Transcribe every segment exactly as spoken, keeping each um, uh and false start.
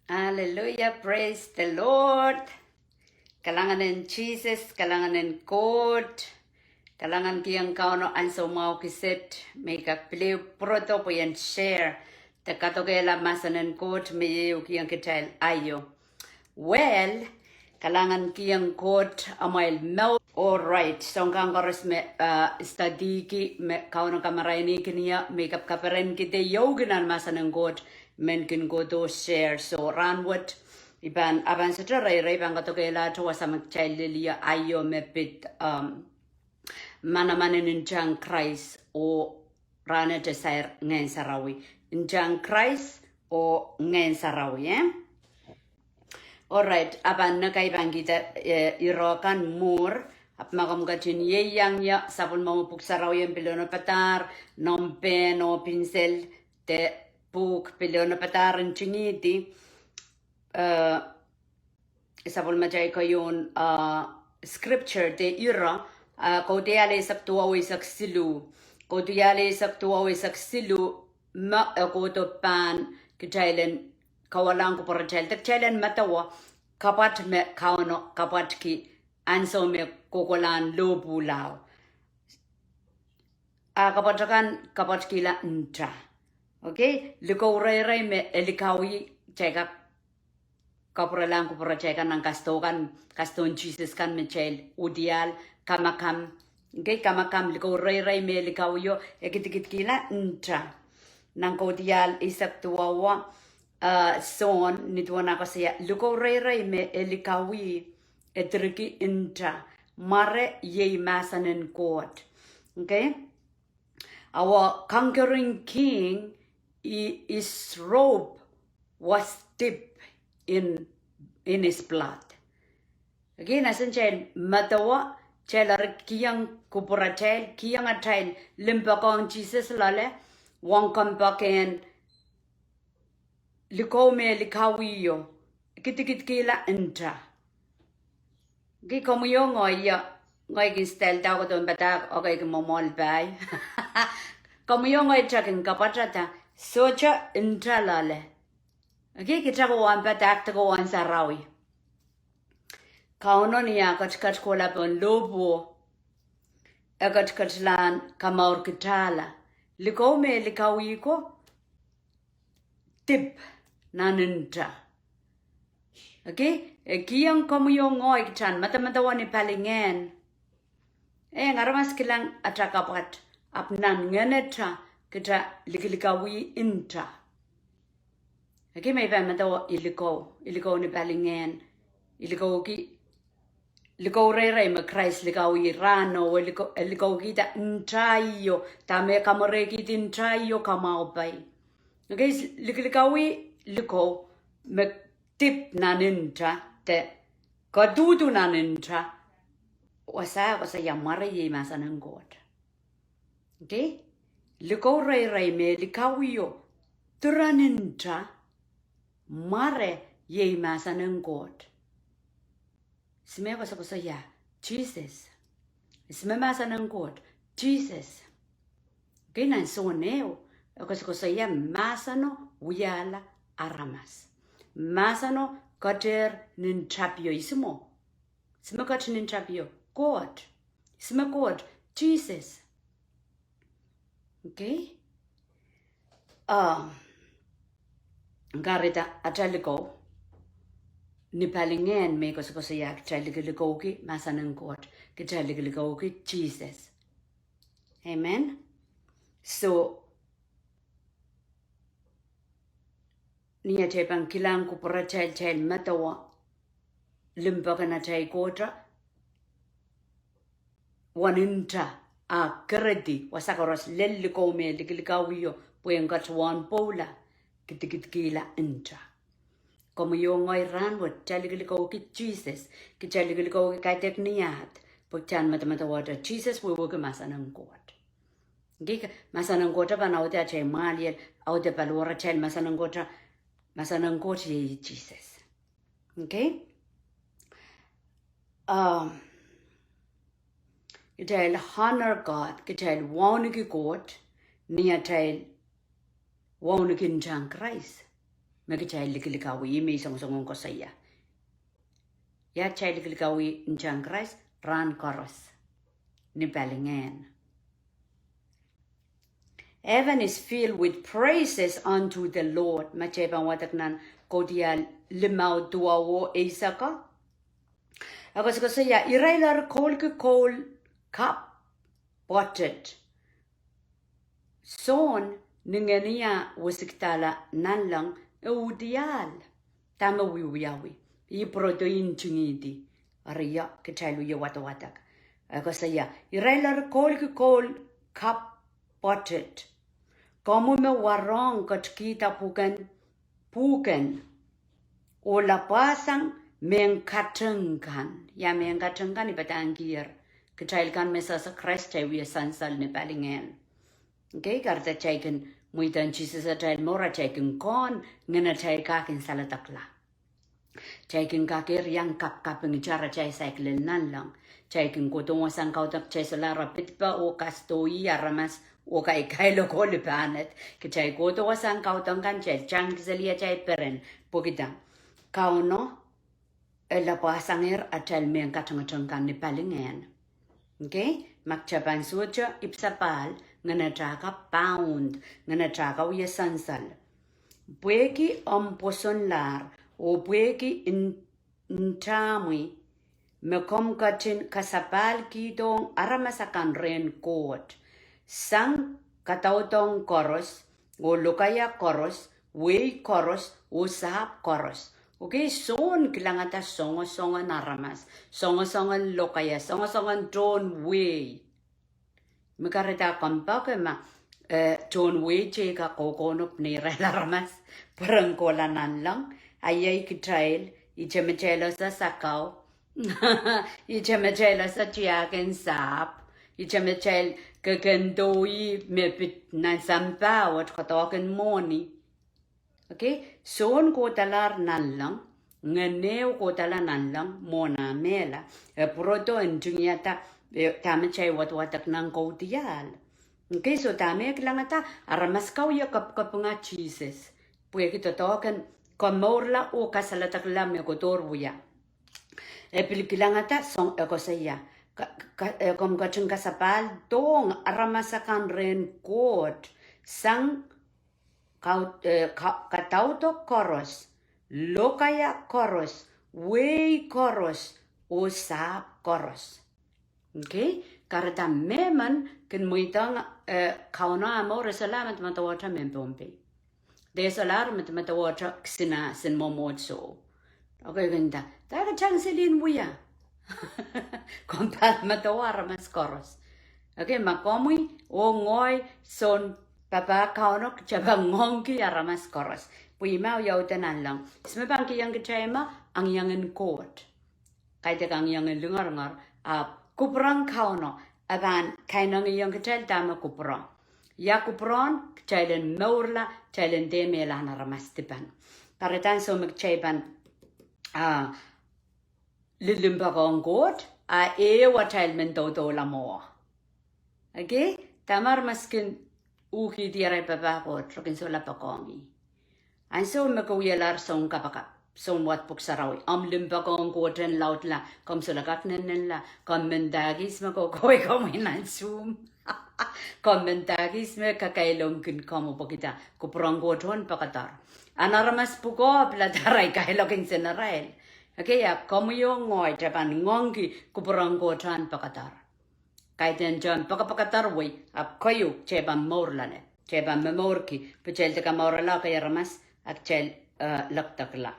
Hallelujah, praise the Lord. Kalahngan en Sises, kalahngan en Koht. Kalahngan kihong Kauno ansou mwahu kiset me I kak pil pwurodo pwe I en share de kadokehla mahsen en Koht me I ehu kihong kitail aio. Well, kalahngan kihong Koht amwail mour. All right, soang kan koaros me, uh, studyki me Kauno kamarainihkin ie, me I kak kaperenkihda iouki nan mahsen en Koht, men kin kohdo share. So rahnwet I pahn, I pahn sohte reirei, I pahn kadokehlahte wasa me kitail lel ie aio me pid, um, manaman en ntahn Krais oh rahnwet sair Ngehn Sarawi. Ntahn Krais oh Ngehn Sarawi, eh? All right, I pahn nekai pahn kihda, eh, ire kan mwuhr, ahpw ma komw ketin ieiang ie, sapwellimomwi pwuhk sarawi en Pileonapodahr, noumw pen oh pinsel de pwuhk Pileonapodahr ntingihdi, eh, sapwellimatail keieun, uh, scripture de ire, uh, Kaudiahl eisek duwau eisek siluh. Kaudiahl eisek duwau eisek siluh, me e kohdo pahn kitail en kawalahng kupwuratail de kitail en medewe kapwat me Kauno kapwatki ansou me kohkohlahn lohpwuhla. A kapwat akan kapwatkihla nta. Okay, likou reirei me e likawih, kitail kak kapwuralahng kupwuratail kan nan kasdo kan, kasdohn Sises kan me kitail udiahl, kamakam. Okay, kamakam, likou reirei me e likawih o, e kidikidkihla nta. Nan Kaudiahl eisek duwau, uh, Sohn, ni duwen ah koasoia, likou reirei me e likawih, e direki nta, mware iei mahsen en Koht. Okay? Our conquering king, he, his robe was dipped in, in his blood. Okay, nan sen kitail medewe, kitail eri kihong kupwuratail, kihong atail limpoakohng Sises loale, ong kompoakehn likou me likawih o, kidikidkihla nta. Okay, komwi oh ngehi, ngehi kin style da kohdohn padahk, okay, kin mwomwohl pai. Komwi oh ngehi kitail kin kapwatehda, sohte nta loale. Okay, kitail kohwahn padahk de kohwahn sarawi. Kauno ni ah ketiket kohla pohn lohpwuo, e ketiketlahn kamourkitala. Likou me likawih ko, dip nan nta. Okay, e kihong komwi oh ngehi kitail en medemedewe ni palingehn. Eh, aramas kilang atail kapwat, ahpw nan ngeneta kitail likilikawih nta. Okay, me I pahn medewe I likou, I likou ni palingehn, I likouki likou reirei me Krais likawih rahno, e likou, e likoukihda nta io, dahme kamwerehkihdi nta io, kamwahu pai. Okay, likilikawih likou me dip nan nta, de kodudu nan nta, wasa, wasa ia mware iei mahsen en Koht. Okay? Likou reirei me likawih o, diren nta, mware iei mahsen en Koht. Ihs me koasokoasoia? Sises. Ihs me mahsen en Koht? Sises. Okay, nan Sohn ehu, e koasokoasoia mahseno wiahla aramas. Mahseno ketehr nin tapio, ihs mwo? Ihs me ketehr nin tapio? Koht. Ihs me Koht? Sises. Okay? Ah, kahrehda atail likou ni palingehn me koasokoasoia kitail likilikouki mahsen en Koht, kitail likilikouki Sises. Amen. So, ni atail pahn kilang kupwuratail, kitail medewe limpoak en atail kohta uwen nta, a keredi, wasa koaros lel likou me likilikawih o, pwe en kat wahnpohla, kidikidkihla nta. Komwi oh ngehi rahnwet, kitail likilikouki Sises, kitail likilikouki kaidehk ni ahd, pwe kitail medemedewe Sises wehwehki mahsen en Koht. Okay, mahsen en Koht pahn aude atail mwahliel, aude paliwaratail, mahsen en Koht, mahsen en Koht iei Sises. Okay? Um, kitail honor God, kitail wauneki Koht, ni atail wauneki ntahn Krais. me kitail likilikawih, ih me I songosong en koasoia. Ia kitail likilikawih ntahn Krais? Rahn koaros ni palingehn. Heaven is filled with praises unto the Lord. Ma kitail pahn wadek nan Kaudiahl limau duwau oh eisek, e koasokoasoia, irail eri koulki koul kapw pwoatet. Sohn, ni ngenia wesikdala nanleng, e uhdiahl. Dahme wiewiawi? Ih pwurodo, ih ntingihdi. Eri ia kitail wie wadawadek? E koasoia, irail eri koulki koul kapw pwoatet. Komwi me warohng ketikihda pwuken, pwuken, oh lapwasang mehn kateng kan. Ia mehn kateng kan? I padahngkier kitail kan me sehse Krais, kitail wie sansal ni palingehn. Okay, kahrehda kitail kin mweidohng Sises atail mour, atail kin kohn ngenatail kak en saledekla. Kitail kin kak iang kapikapingete atail saikinte nanleng. Kitail kin kohdohng wasahn kaudok, kitail solahr pid peh oh kasdohi aramas oh kaikailok oh lipahned. Kitail kohdo wasahn kaudok kan, kitail tang kiseli atail peren, pwehki Kauno e lapwasangehr atail mehn katengeteng kan ni palingehn. Okay, ma kitail pahn sohte ipwsapahl, ngenatail kak pahn, ngenatail kak wie sansal. Pwehki omw pwosonlahr, oh pwehki n-, ntamwi, me komw ketin kasapahlkihdohng aramas akan rehn Koht, sang kadaudok koaros, oh lokaia koaros, wehi koaros, oh sahpw koaros. Okay, Sohn kilangada songosongen aramas, songosongen lokaia, songosongen tohn wehi. Me kahrehda kompoake ma, eh, tohn wehi teikan kohkohno neirail aramas pwurehng kohla nanleng, a iei kitail, ihte me kitail ese sakau, ihte me kitail ese tiahk en sahpw, ihte me kitail kekendohi me pid nan sampah wet, koadoahk en mwohni. Okay, Sohn kohdalahr nanleng, ngehn ehu kohdala nanleng mwohn ah mehla, e pwurodo, e ntingihada, eh, dahme kitail wadawadek nan Kaudiahl. Okay, so dahme e kilangada? Aramas kau ie kapikapinga Sises pwehki doadoahk en komourla oh kasaledekla me kohdohr wia. E pil kilangada, Sohn e koasoia, ka-, ka-, eh, komw ketin kasapahldohng aramas akan rehn Koht, sang kau-, eh, ka-, kadaudok koaros, lokaia koaros, wehi koaros, oh sahpw koaros. Okay, kahrehda mehmen kin mweidohng, eh, Kauno ah mour, e solahr medemedewe mehn Pohnpei. De e solahr medemedewe kisin ah, kisin mwomwohdiso. Okay, kin nda, dah ke tang seli en wia? Komw pahn medewe aramas koaros. Okay, ma komwi oh ngehi, Sohn, papah Kauno, kitail pahn ngoangki aramas koaros. Pwe ih me wiawi de nanleng. Ihs me pahn kihong kitail ma? Angiangen Koht. Kaidehk angiangen lingeringer, ahpw kupwuren Kauno, e pahn kainengieng kitail dahme kupwuren. Ia kupwuren? Kitail en mourla, kitail en dehr mehlahn aramas dipan. Kahrehda ansou me kitail pahn, ah, lilimpoakohng Koht, a ehu atail men doudoula mwowe. Okay, dahme aramas kin uhkihdi arail papah Koht? Re kin solahr poakohng ih. Ansou me ke wialahr soun kapakap, soun wad pwuhk sarawi, omw limpoakohng Koht en laudla, komw solahr kak nennenla, komw mendahki ihs me kohkohwei komwi nan Zoom. Komw mendahki ihs me kakailongkin komwi pwehkida kupwuren Koht ohn poakadar. Ahn aramas pwukoa pilada arail kailok nsenarail. Okay, a komwi oh ngehi kitail pahn ngoangki kupwuren Koht ohn poakadar. Kaidehn tohn poakpoakadar wei, ahpw keieu kitail pahn mourlahng, kitail pahn momourki, pwe kitail de kamourala ekei aramas, a kitail, eh, lekdekla.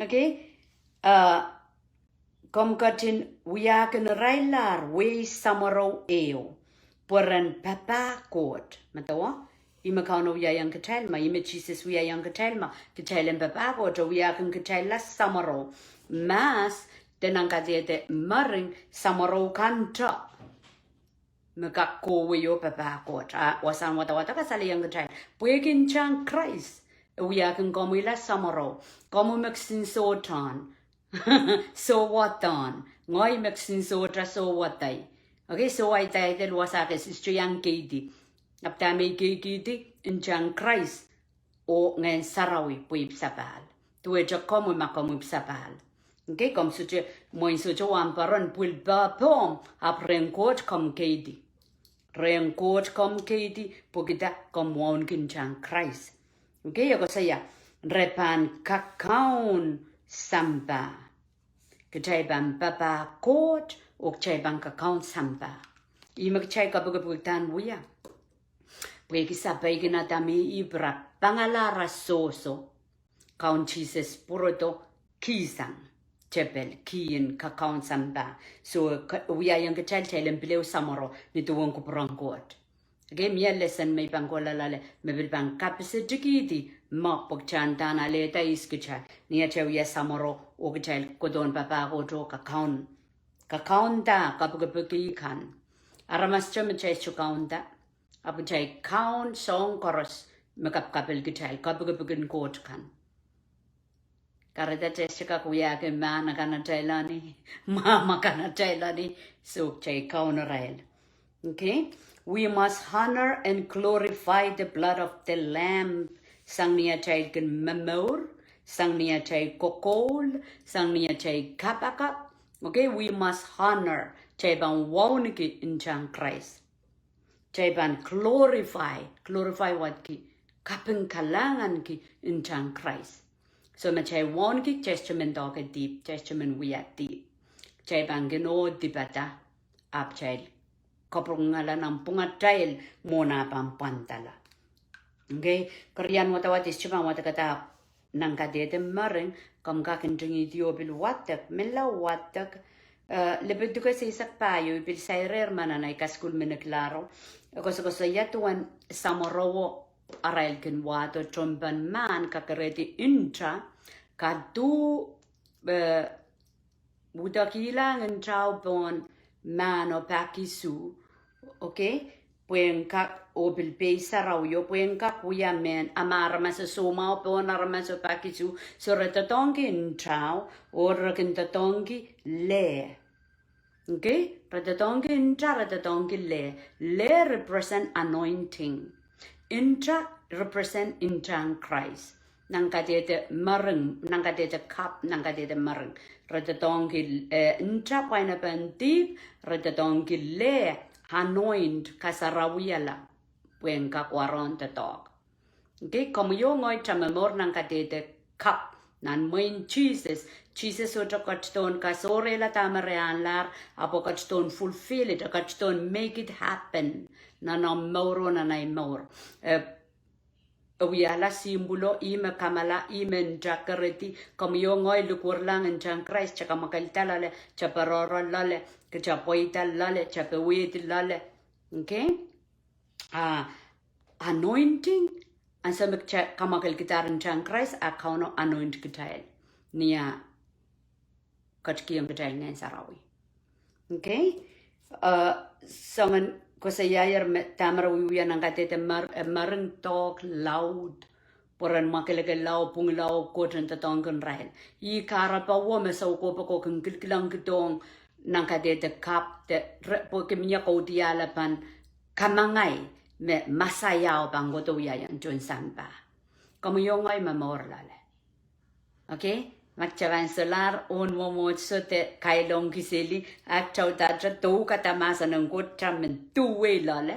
Okay, eh, komw ketin wiahkin irail lahr wehi samworo ehu, pwe ren papah Koht. Medewe, ih me Kauno wiahiong kitail ma, ih me Sises wiahiong kitail ma, kitail en papah Koht, e wiahkin kitail lahr samworo. Mahs, de nan kadehde mering, samworo kan te me kak kohwei oh papah Koht. A wasahn wadawad kasalehiong kitail, pwehki ntahn Krais, e wiahkin komwila samworo. Komwi me kisin sohte, soh wadahn, ngehi me kisin sohte, soh wadai. Okay, soh wadai de wasa kis, I sohte iang keidi. Ahpw dahme I keikihdi? Ntahn Krais oh Ngehn Sarawi pwe ipwisapahl. Duwehte komwi ma komwi ipwisapahl. Okay, komw sohte, mwein sohte wahn peren pwil pahpohmw, ahpw rehn Koht komw keidi. Rehn Koht komw keidi, pwehki da? Komw wauneki ntahn Krais. Okay, e koasoia, re pahn kakaun sampah. Kitail pahn papah Koht, oh kitail pahn kakaun sampah. Ihme kitail kapikipikdahn wia. Pwehki sapeikin Adam oh Ihp re pangala re sohso. Kaun Sises pwurodo kihsang tepel, kihn kakaun sampah. So, ka-, wiahiong kitail, kitail en pil ehu samworo ni duwen kupwuren Koht. Okay, mie lesen me I pahn kohla loale, me pil pahn kapisetikihdi, ma pwehki kitail en alehda ihs kitail. Ni atail wia samworo, oh kitail kohdohn papah Koht oh kakaun. Kakaunda kapikipik kan. Aramas te me kitail sohte kaunda. Ahpw kitail kaun soahng koaros me kapikapel kitail, kapikipikin Koht kan. Kahrehda kitail sohte kak wiahki mahn akan atail loale, mwahmw akan atail loale, soh, kitail kaun arail. Okay? We must honor and glorify the blood of the Lamb. Sang ni atail kin momour, sang ni atail kokoul, sang ni atail kapakap. Okay, we must honor. Kitail pahn wauneki ntahn Krais. Kitail pahn glorify, glorify wadki, kaping kalahnganki ntahn Krais. So ma kitail wauneki, kitail sohte men doahke dihp, kitail sohte men wia dihp. Kitail pahn kin oh dipada, ahpw kitail kapwurpwurala nanpwungatail mwohn ah pahn pwandala. Okay, kerian wadawad I sohte pahn wadekada nan kadehde mering, komw kak ntingihdi oh pil wadek, menlau wadek, eh, lepin duke seisek pahieu, I pil sairehr ma nan ei kasukuhl miniklaro. E koasokoasoia duwen samworo arail kin wahdo tohnpen mahn kakerehdi nta, kadu, eh, uhdakihla ntao pohn mahno pak isuh, okay? Pwehn kak, oh pil pei sarawio, pwehn kak wia mehn, a ma aramaso soumwahu pohn aramaso pak isuh, so re doadoahngki ntao, oh re kin doadoahngki leh. Okay? Re doadoahngki nta, re doadoahngki leh. Leh represent anointing. Nta represent ntahn Krais. Nan kadehde mering, nan kadehde kap, nan kadehde mering. Re doadoahngki, eh, nta pwain epen dihp, re doadoahngki leh, anoint, kasarawihala, pwehn kak warohng doadoahk. Okay, komwi oh ngehi kitail momour nan kadehde kap, nan mwehin Sises. Sises sohte ketidohn kasohrehla dahme re ahnlahr, ahpw e ketidohn fulfill it, e ketidohn make it happen. Nan omw mour oh nan ei mour. E, e wiahla sihmpwulo, ih me kamala, ih me nta kerehdi, komwi oh ngehi likwerlahng ntahn Krais, kitail kamwakelda loale, kitail poarohro loale, kitail pweida loale, kitail powehdi loale. Okay? Ah, anointing, ansou me kitail kamwakelkidahr ntahn Krais, a Kauno anoint kitail. Ni ah ketikihong kitail Ngehn Sarawi. Okay? Eh, soangen koasoiaier me dahme re wiewia nan kadehde mer-, eh, mering doahk laud. Pwe ren mwakelekel lao, pwung lao, Koht en doadoahngki irail. Ih kahrepe wo me soukohp ko kin kilkilangkidohng nan kadehde kap de re, pwe kin mie kaudiahl pahn kamangai me Mesaia pahn kohdo wiahiong tohn sampah. Komwi oh ngehi momour loale. Okay? Ma kitail pahn solahr oh mwomwohdiso de kailongki seli, a kitail uhdahte doukada mahsen en Koht, kitail men duwei loale.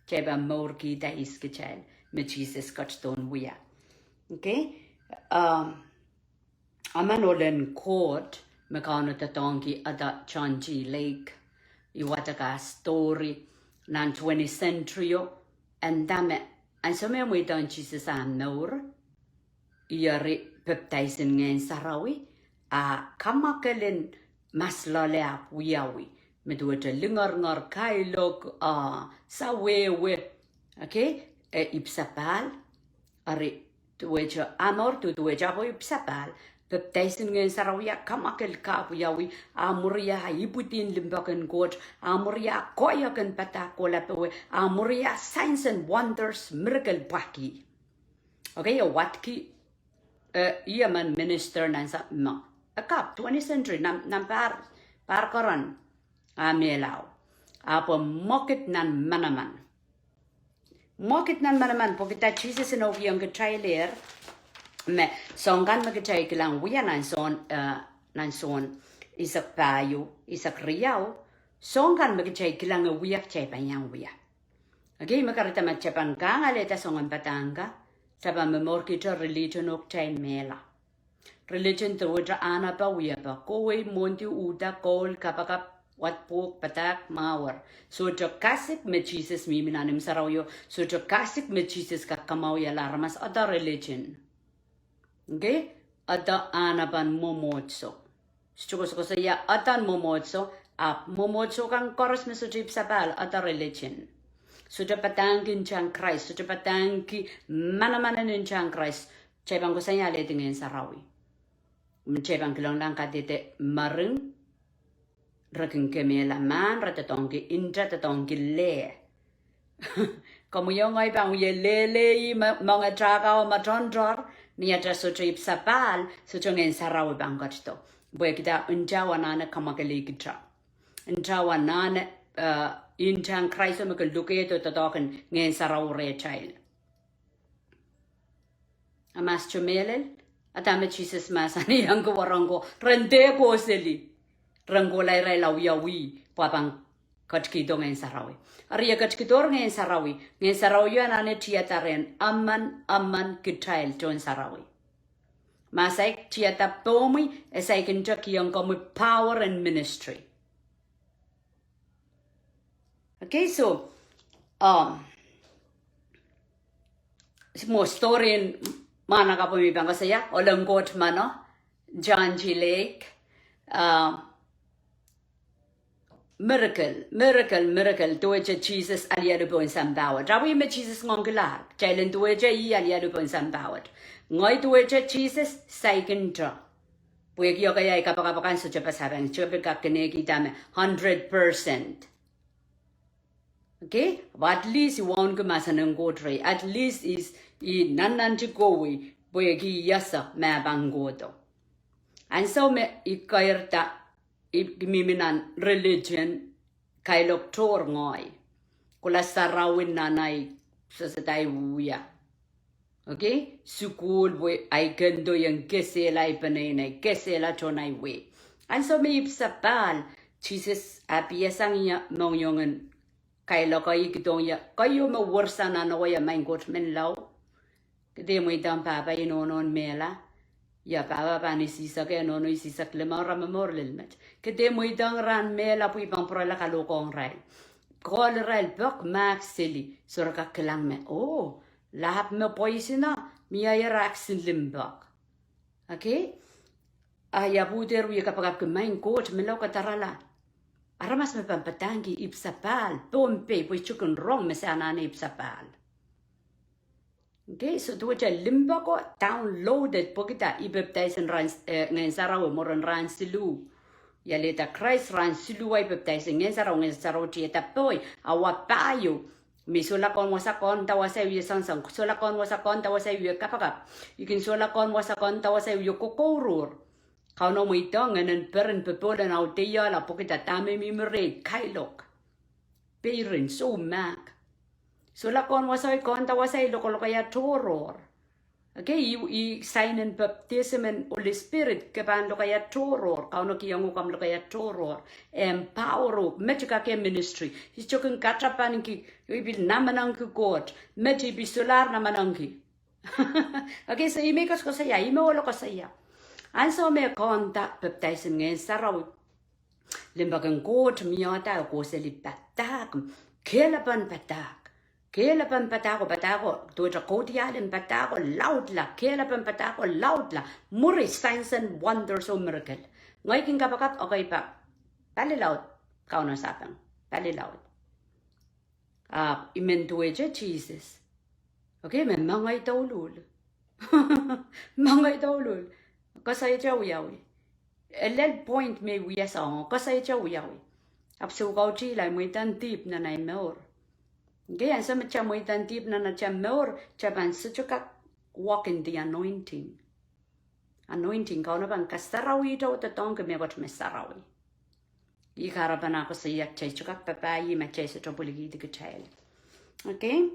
Kitail pahn mourkihda ihs kitail, me Sises ketidohn wia. Okay? Um, emen ohl en Koht me Kauno doadoahngki, Elder John G. Lake, I wadek ah story nan twenty centuryo, e nda me ansou me e mweidohng Sises ah mour, ih eri pepdaisin Ngehn Sarawi, a kamwakel en mas loale ahpw wiawi, me duwehte lingeringer, kailok, ah, sawehwe, okay, e ipwisapahl, eri duwehte ah mour, du-, duwehte ahpw ipwisapahl, pepdaisin Ngehn Sarawi, a kamwakel ka ahpw wiawi, a mwuria ipwidi limpoak en Koht, a mwuria koahiek en padahk kohla powe, a mwuria signs and wonders, miracle pwakih. Okay, e wadki, eh, ih emen minister nan sa-, ma, e kap twenty century, nan, nan pahr, pahr keren, a mehla, ahpw e mwekid nan manaman. Mwekid nan manaman pwehki dah Sises inoukihong kitailehr me soang kan me kitail kilang wia nan Sohn, eh, nan Sohn eisek pahieu, eisek riau, soang kan me kitail kilang e wia kitail pahn iang wia. Okay, me kahrehda ma kitail pahn kang alehda soangen padahk ka, kitail pahn momourkihte religion oh kitail mehla. Religion duwehte ahnepe, wiepe, kohwei, mwohndi, uhda, koul, kapakap, wadpwuhk, padahk, mwahu. Sohte kasik me Sises mihmi nan imw sarawio, sohte kasik me Sises kak kamwahwihala aramas, ede religion. Okay? Ede ahnepen mwomwohdiso. Sohte koasokoasoia eden mwomwohdiso, ahpw mwomwohdiso kan koaros me sohte ipwsapahl, ede religion. Sohte padahngki ntahn Krais, sohte padahngki manamanen ntahn Krais. Kitail pahn koasoia alehdi Ngehn Sarawi. Kitail pahn kilang lang kadehde mering, re kin kemehla mahn, re doadoahngki nta, doadoahngki leh. Komwi oh ngehi pahn wie lelei, me, mengei taka oh me toantoar, ni atail sohte ipwsapahl, sohte Ngehn Sarawi pahn ketido. Pwehki dah? Nta anahne kamwakelei kitail. Nta anahne, eh, ntahn Krais me kin lukehdo doadoahk en Ngehn Sarawi rehtail. A ma sohte mehlel, a dahme Sises mahsanihong wahnpoaron ko, ren dehr kohseli, ren kohla irail awiawi, pwe pahn ketikihdo Ngehn Sarawi. Eri e ketikihdohr Ngehn Sarawi, Ngehn Sarawio anahne tiada rehn emen emen kitail tohn sarawi. Ma saik tiada pohmwi, e saikinte kihong komwi power in ministry. Okay, so, um, mwo story en mwahnakapwo me I pahn koasoia, ohl en Koht meno, John G. Lake, uh, miracle, miracle, miracle, duwehte Sises alialu pohn sampah wet. Awi me Sises ngoangkilahr, kitail en duwehte ih alialu pohn sampah wet. Ngehi duwehte Sises saikinte. Pwehki okay, ahi kapakap akan sohte pasapeng, sohte pil kak kenehkihda me hundred percent. Okay? But at least I wauneki mahsen en Koht rehi. At least I, I nannanti kohwei, pwehki I ese me pahn kohdo. Ansou me I keirda, I mihmi nan religion, kailok tohr ngehi. Kohla sarawi nan ahi sosadahi wia. Okay? Sukuhl, pwe ahi kendo ien kesehla ahi peneinei, kesehla tohn ahi wehi. Ansou me I ipwsapahl, Sises ahpw iasang ie mohngiong en kailok, I kihdohng ie, keieu me wursa nan ewe, ia maing Koht menlau. Ke dehr mweidohng pahpa, I nohno mehla. Ia pahpa pahn isihsek, nohno isihsek limau, re momour lel met. Ke dehr mweidohng rahn mehla pwe I pahn pwurala kalohkohng irail. Kohl irail pek mahk seli, soh re kak kilang me, oh, lahp me pweisina, mie ahk limpoak. Okay? A I ahpw dehr wie kapakapki, maing Koht menlau, kadarala. Aramas me pahn padahngki ipwsapahl, Pohnpei, pwe I tikin rong me se anahne ipwsapahl. Okay, so duwehte limpoako downloaded, pwehki dah? I pepdaisin rahn, eh, Ngehn Sarawi mwurin rahn siluh. I alehda Krais rahn siluh, ahi pepdaisin Ngehn Sarawi, Ngehn Sarawi tiada pohi, a wa pahieu. Me I sohla kin wasa, kin wasa I wie sansal, sohla kin wasa, kin wasa I wie kapakap. I kin sohla kin wasa, kin wasa I wie kokouruhr. Kauno mweidohng ngehnen peren popohl en audeiala pwehki dah? Dahme mihmi rehi? Kailok. Peirin, soh, mahk. Sohla kin wasa, kin wasa I lokolokaia tohrohr. Okay, I, I sainen baptism en Holy Spirit, ke pahn lokaia tohrohr, Kauno kihong uhk ahmw lokaia tohrohr. Empower uhk, met I kak iang ministry. I tikin katapanki, I pil namenengki Koht, met I pil solahr namenengki. Okay, so I me koasokoasoia, I me ohlo koasoia. Ansou me kin dah pepdaisin Ngehn Sarawi, limpoaken Koht mie dah? Kohseli padahk, kehlepen padahk. Kehlepen padahko, padahko, duwehte kaudiahl en padahko laudla, kehlepen padahko laudla. Mwuri signs and wonders oh miracle. Ngehi kin kapakap, okay, pa, pali laud, Kauno sapeng, pali laud. Ahpw I men duwehte Sises. Okay, me mengei douluhl. Mengei douluhl. Koasoiahte wiawi. E lel point me I wia soangen, koasoiahte wiawi. Ahpw soukautihla, I mweidohng dihp nan ahi mour. Okay, ansou me kitail mweidohng dihp nan atail mour, kitail pahn sohte kak walk in the anointing. Anointing, Kauno pahn kasarawihte oh doadoahngki mehkot me sarawi. Ih kahrepen ah koasoia kitail sohte kak papah ih ma kitail sohte pwilikihdi kitail. Okay?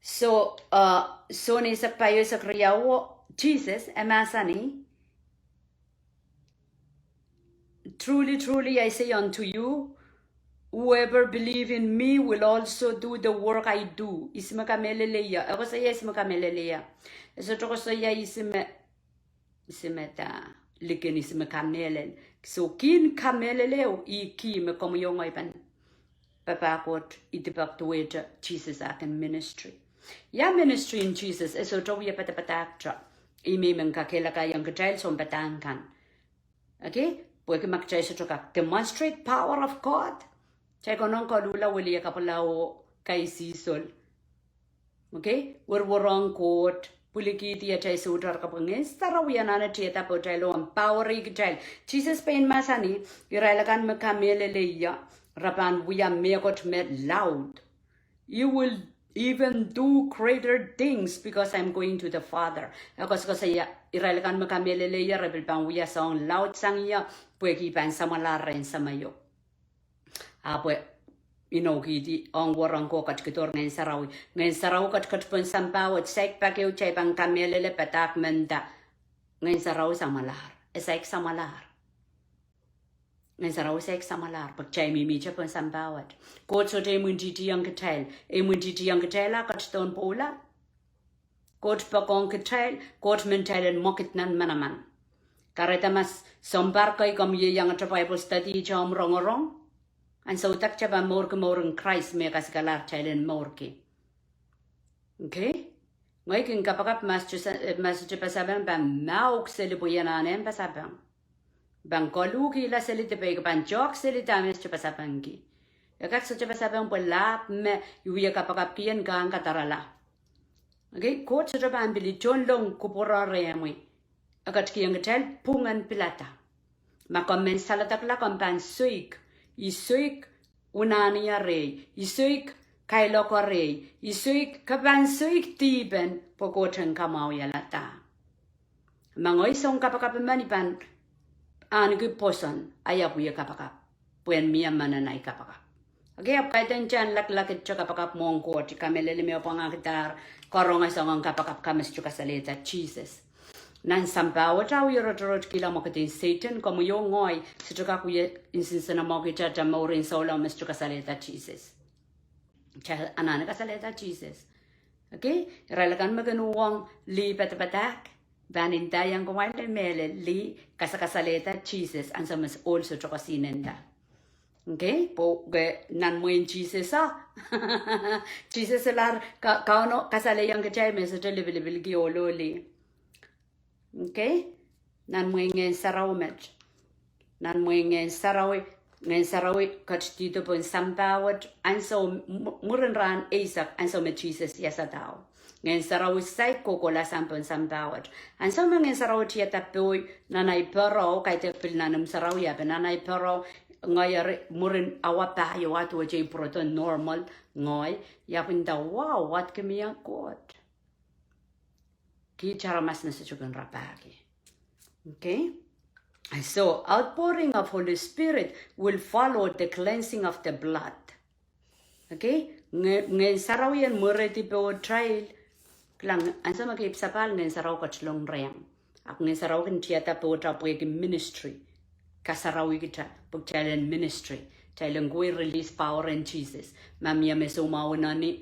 So, uh, Sohn eisek pahieu eisek riauo, Sises e mahsanih, Truly, truly, I say unto you, whoever believe in me will also do the work I do. Ihs me kamehlele ie? E koasoia ihs me kamehlele ie. E sohte koasoia ihs me, ihs me da, likin ihs me kamehlele. So, kihn kamehlele ehu ih kihn me komwi oh ngehi pahn papah Koht, I dipak duwehte Sises ah kin ministry. Ia ministry en Sises, e sohte wie padapadahkte. Ih me I men kakehlakaiong kitail sounpadahk kan. Okay? Pwehki ma kitail sohte kak demonstrate power of God, kitail konehng koluhla wiliakapwala oh kaisihsol. Okay? Werwerohng Koht, pwilikihdi atail sohte kapwung. Ngehn Sarawi anahne tiada pohtail oh empower-i kitail. Sises pein mahsanih, irail akan me kamehlele ie, re pahn wia mehkot me laud. You will even do greater things because I'm going to the Father. E koasokoasoia, irail akan me kamehlele ie, re pil pahn wia soahng laud sang ie, pwehki I pahn samwalahr rehn Sahmo. Ahpw e inoukihdi ong werohng ko ketikihdohr Ngehn Sarawi. Ngehn Sarawi ketiket pohn sampah wet, saik pak ehu kitail pahn kamehlele padahk me nda Ngehn Sarawi samwalahr. E saik samwalahr. Ngehn Sarawi saik samwalahr, pwe kitail mihmihte pohn sampah wet. Koht sohte imwintihtihong kitail. E imwintihtihong kitail ah ketidohn pwoula. Koht poakohng kitail, Koht men kitail en mwekid nan manaman. Kahrehda ma sounpar kei komw ieiangete Bible study, ihte omw rongorong. Ansou da kitail pahn mourki mouren Krais me kasikalahr kitail en mourki. Okay? Ngehi kin kapakap ma sohte sa-, eh, ma sohte pasapeng pahn mauk seli pwe I anahne en pasapeng. Pahn koluhkihla seli de pwe I pahn tohk seli dahme sohte pasapengki. E kak sohte pasapeng pwe lahp me I wie kapakapki en kak kadarala. Okay, Koht sohte pahn pil tohnleng kupwure rehmwi. E ketikihong kitail pwungen pilada. Ma komw men saledekla komw pahn soik, I soik unahn ie rehi, I soik kailoko rehi, I soik, ke pahn soik dihpen pwe Koht en kamwahwihala da. Ma ngehi soun kapakap emen I pahn ahneki pwoson, I ahpw wie kapakap, pwehn mie manaman ahi kapakap. Okay, ahpw kaidehn kitail en laklakidte kapakap mwohn Koht, I kamehlele me pwangahkidahr karonge soangen kapakap ka me sohte kasalehda Sises. Nan sampah wet ah wie rotorot kihla mwekidin Sehdan, komwi oh ngehi sohte kak wie nsenamwahu kitail mouren souleng me sohte kasalehda Sises. Kitail anahne kasalehda Sises. Okay, irail akan me kin uhwong lih padapadahk, pahn ndaiong kumwail me mehlel lih kasakasalehda Sises ansou me ohl sohte koasoia nda. Okay, pwe ke nan mwehin Sises ah. Sises lahr ka-, Kauno kasalehiong kitail me sohte lipilipilki ohl oh lih. Okay? Nan mwehin Ngehn Sarawi met. Nan mwehin Ngehn Sarawi, Ngehn Sarawi ketidihdo pohn sampah wet, ansou mw-, mwurin rahn eisek, ansou me Sises iasadao. Ngehn Sarawi saik kohkohla sang pohn sampah wet. Ansou me Ngehn Sarawi tiada pohi nan ahi pereo, kaidehk pil nan imw sarawi ape nan ahi pereo, ngehi eri mwurin awa pahieu ah duwehte I pwurodo normal, ngehi, I ahpw nda, wow, wat kin mie Koht. Kiht aramas me sohte kin rapahki. Okay? And so, outpouring of Holy Spirit will follow the cleansing of the blood. Okay? Nge-, Ngehn Sarawi en mwerehdi pohtail, kilang, ansou me ke ipwsapahl Ngehn Sarawi ketilong rehmw. Ahpw Ngehn Sarawi kin tiada pohtail pwehki ministry. Kasarawi kitail, pwe kitail en ministry. Kitail en kohwei release power en Sises. Ma mie me soumwahu nan ni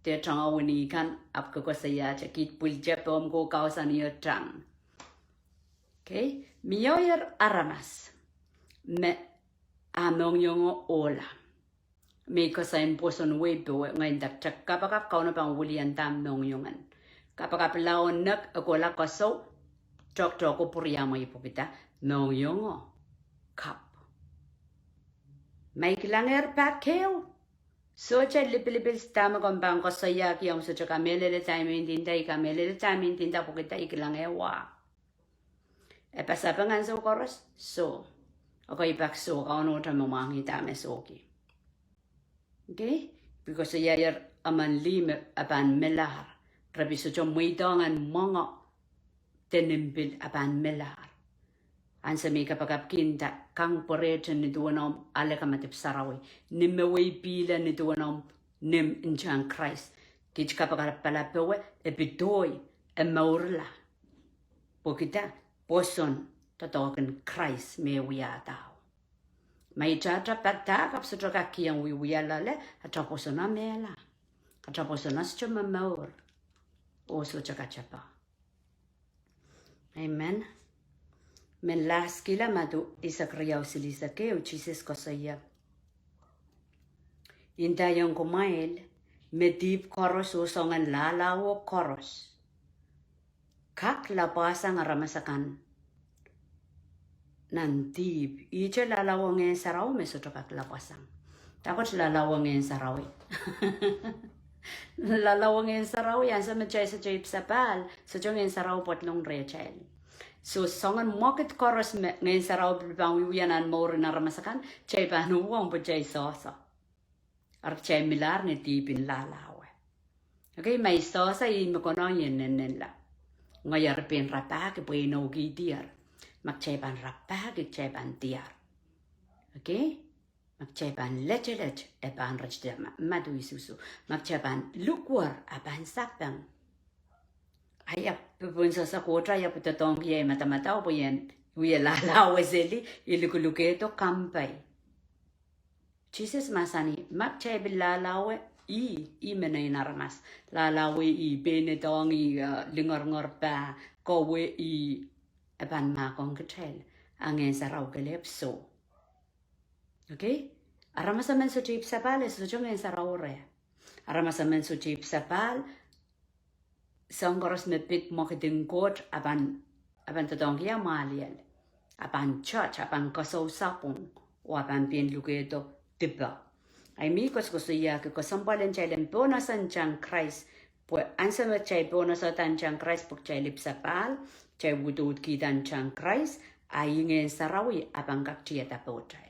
de tangawini kan, ahpw ke koasoiahte kiht pwilte pohmw ko kausan ie tang. Okay? Mie aramas me ah mohngiong ohla. Me I koasoia pwoson wei powe, ngehi nda kitail kapakap Kauno pahn wiliandi ah mohngiong en. Kapakap lao nek e kohla koasoi, tohktohko pwuriamwei pwehki da, mohngiong kapw. Ma I kilangehr pak ehu, sohte lipilipil dahme komw pahn koasoiahki, omw sohte kamehlele dahme I ndinda, I kamehlele dahme I ndinda pwehki da I kilangehr wa. E pasapeng ansou koaros, soh. Ekei pak soh, Kauno te me mwahngih dahme sohki. Okay? Because iair emen lih me e pahn melahr. Re pil sohte mweidohng en mwenge de nimbil e pahn melahr. Ansou me I kapakapki nda kang pwarehte ni duwen omw ale kamadipw sarawi. Ni me wei pihle ni duwen omw nim ntahn Krais. Kiht kapakap palapowe, e pidoi, e mourla. Pwehki dah? Pwoson doadoahk en Krais me wiahda. Ma ita ata padahk ahpw sohte kak kihong wiewia loale, ata pwoson mehla. Ata pwoson sohte momour. Oh sohte katepe. Amen. Mehn last kihla Madiu eisek riau silihsek ehu, Sises koasoia: Indaiong kumwail, me dihp koaros oh soangen lahlahwo koaros kak lapwasang aramas akan nan dihp. Ihte lahlahwo Ngehn Sarawi me sohte kak lapwasang. Dahkot lahlahwo Ngehn Sarawi? Lahlahwo Ngehn Sarawi, ansou me kitail sohte ipwsapahl, sohte Ngehn Sarawi pwoatlong rehtail. So soangen mwekid koaros me Ngehn Sarawi pil pahn wiewia nan mour en aramas akan, kitail pahn uhwong pwe kitail sohso. Eri kitail milahr ni dihpin lahlahwe. Okay, ma I sohso, I me konehng ie nennenla. Ngehi eri pein rapahki pwe I noukihdier. Ma kitail pahn rapahki, kitail pahn diar. Okay? Ma kitail pahn letelet, e pahn ritida, ma, Madiu isusu. Ma kitail pahn likwer, a pahn sapeng. Ahi, pwe pohn sohso Koht ahi, pwe doadoahngki ei madamadau pwe I en wie lahlahwe seli, I lukulukehdo kampai. Sises mahsanih, ma kitail pil lahlahwe, ih, ih me nein aramas. Lahlahwe ih, pein doadoahk ih, eh, lingeringer pah, kowe ih, e pahn mahkohng kitail. A Ngehn Sarawi kelehpw soh. Okay? Aramas emen sohte ipwsapahl, e sohte Ngehn Sarawi reh. Aramas emen sohte ipwsapahl, soahng koaros me pid mwekid en Koht, a pahn, a pahn doadoahngki amwail liel. A pahn church, a pahn koasoi sapwung, oh a pahn pein lukehdo dipe. Ahi, I men koasokoasoiahki kesempwal en kitail en pwurehng sang Krais, pwe ansou me kitail pwurehng sang Krais, pwe kitail ipwsapahl, kitail udoudkihda sang Krais, a ih Ngehn Sarawi, a pahn kak tiada pohtail.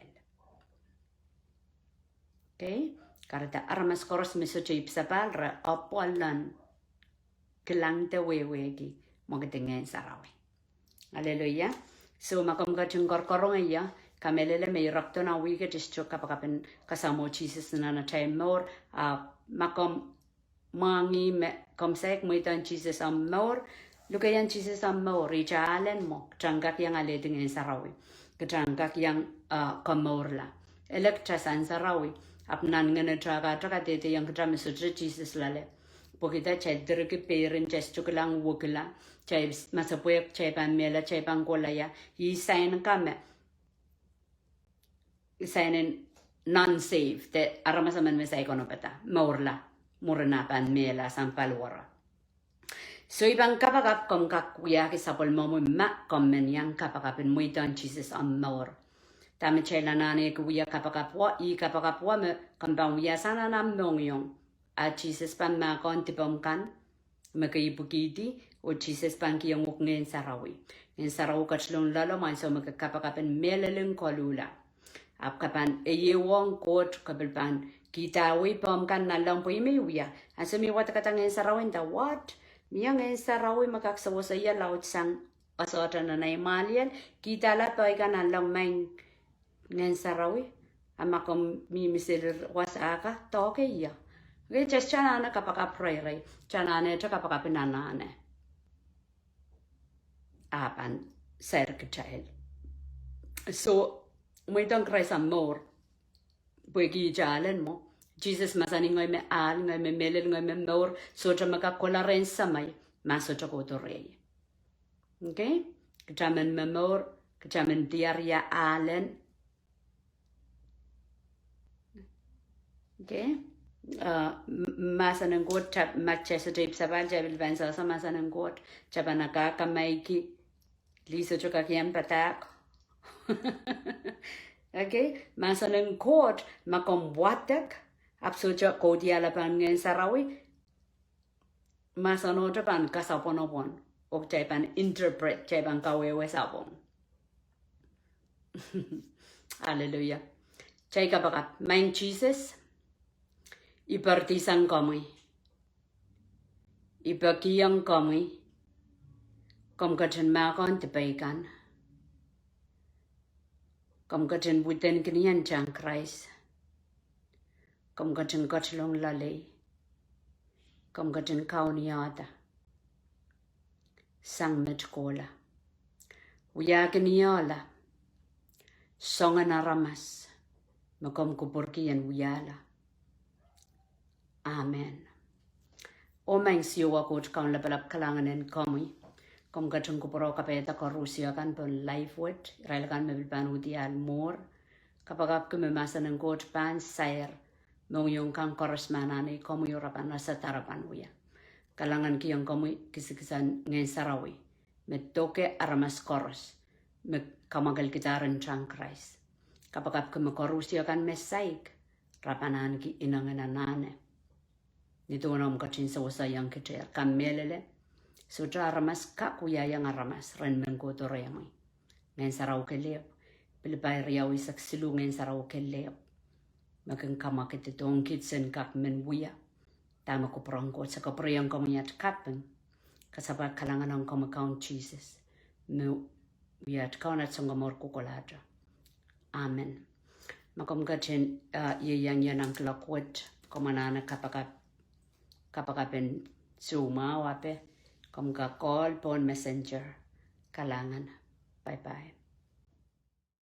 Okay? Kahrehda aramas koaros me sohte ipwsapahl re apwal en kilangada wehwehki mwekid en Ngehn Sarawi. Aleluia. So, ma komw ketin koarokoarongie, kamehlele me I rekdo nan wihk et sohte kapakap en kasamwo Sises nan atail mour, a ma komw mwahngih me komw saik mweidohng Sises omw mour, lukehiong Sises omw mour, ihte alen mwo, kitail en kak iang alehdi Ngehn Sarawi. Kitail en kak iang, uh, komourla. Ele kitail sansarawi, ahpw nan ngehn atail kak, kitail kadehdehiong kitail me sohte Sises loale. Pwehki dah? Kitail direki peirin, kitail sohte kilang wekila, kitail masepwehk, kitail pahn mehla, kitail pahn kohla, ih sain ka me sainen non-saved, de aramas emen me saik onopada, mourla, mwurin a pahn mehla sang paliwere. So I pahn kapakap komw kak wiahki sapwellimomwi ma komw men iang kapakap en mweidohng Sises omw mour. Dahme kitail anahneki wia kapakap wet, ih kapakap wet me komw pahn wia sang nan omw mohngiong. A Sises pahn mahkohng dipomw kan me ke ipwikihdi, oh Sises pahn kihong uhk Ngehn Sarawi. Ngehn Sarawi ketilong loalomw ansou me ke kapakap en mehlel en koluhla. Ahpw ke pahn ehuong Koht, ke pil pahn kihda wei pohmw kan nanleng pwe ih me I wia. Ansou me I wadekada Ngehn Sarawi, nda, what? Mie Ngehn Sarawi me kak sewese ie laud sang, a sohte nan ei maliel, kihda la pwe I kan nanleng maing Ngehn Sarawi, a ma komw mihmi seli wasa ka, doke ie. Okay, just anahne kapakap reirei, just anahnete kapakap en anahne. A pahn sair kitail. So, mweidohng Krais omw mour, pwehki ihte alen mwo. Sises mahsanih, ngehi me ahl, ngehi me mehlel, ngehi me mour, sohte me kak kohla rehn Semei ma sohte kohdo rehi. Okay? Kitail men momour, kitail men diar ia alen. Okay? Uh, m-, mahsen en Koht, kitail, ma kitail sohte ipwsapahl, kitail pil pahn sewese mahsen en Koht, kitail pahn akakamaiki, lih sohte kak iang padahk. Okay? Mahsen en Koht, ma komw wadek, ahpw sohte kohdiahl pahn Ngehn Sarawi, mahsenohte pahn kasapwonopwon, oh kitail pahn interpret, kitail pahn kawehwe sapwung. Hallelujah. Kitail kapakap. Maing Sises, I poaridi sang komwi. I pekihong komwi, komw ketin mahkohng dipei kan. Komw ketin widenki ni sang Krais. Komw ketin ketilong loalei. Komw ketin kaunihada sang met kohla, wiahkiniala soangen aramas me komw kupwurki en wiahla. Amen. Oh Maing Siohwa Koht Kaun lapalap, kalahngan en komwi. Komw ketin kupwurki kapehda koarusie kan pohn live wet, irail kan me pil pahn uhdi ahl mour. Kapakapki me mahsen en Koht pahn sair, mohngiong kan koaros me anahne komwi oh re pahn wasa, re pahn wia. Kalahngankihong komwi kisakisan Ngehn Sarawi me doke aramas koaros me kamwakelkidahr ntahn Krais. Kapakapki me koarusie kan me saik, re pahn ahneki inengen anahne. Ni duwen omw ketin seweseiong kitail, kamehlele, sohte aramas kak wiahiong aramas ren men kohdo rehmwi. Ngehn Sarawi kelehpw, Pilipai riau eisek siluh, Ngehn Sarawi kelehpw me kin kamwakid, dohng kiht sen kak men wia dahme kupwuren Koht. Se kapwurehiong komwi at kaping, kasapahl kalahngan ong komwi Kaun Sises, me wia at Kaun, at Sounkomour kohkohlahte. Amen. Ma komw ketin, ah, ieiang ie nan kuloak wet, komw anahne kapakap, kapakap en Zoom ape, komw kak call pohn Messenger. Kalahngan. Bye bye.